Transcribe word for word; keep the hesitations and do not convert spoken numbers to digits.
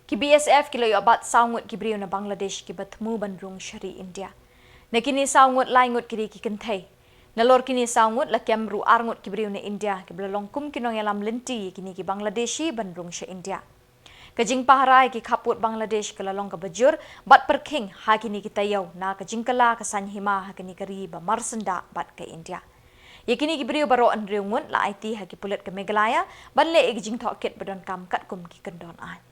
Ki B S F ki la ïoh bat saw ngut ki briew na Bangladesh kiba thmu ban rung sha ri India. Na kine saw ngut, lai ngut ki dei ki kynthei. Nalor kine saw ngut la kem ruh ar ngut ki briew na India kiba la long kum ki nongïalam lynti ïa kine ki Bangladeshi ban rung sha India. Ka jingpahara ïa ki khappud Bangladesh ka la long kaba jur bad pyrkhing ha kine ki taïew na ka jingkylla ka saiñ hima ha kane ka ri ba marsyndah bad ka India. Ïa kine ki briew baroh hynriew ngut la aiti ha ki pulit ka Meghalaya ban leh ïa ki jingtohkit ba donkam katkum ki kyndon aiñ.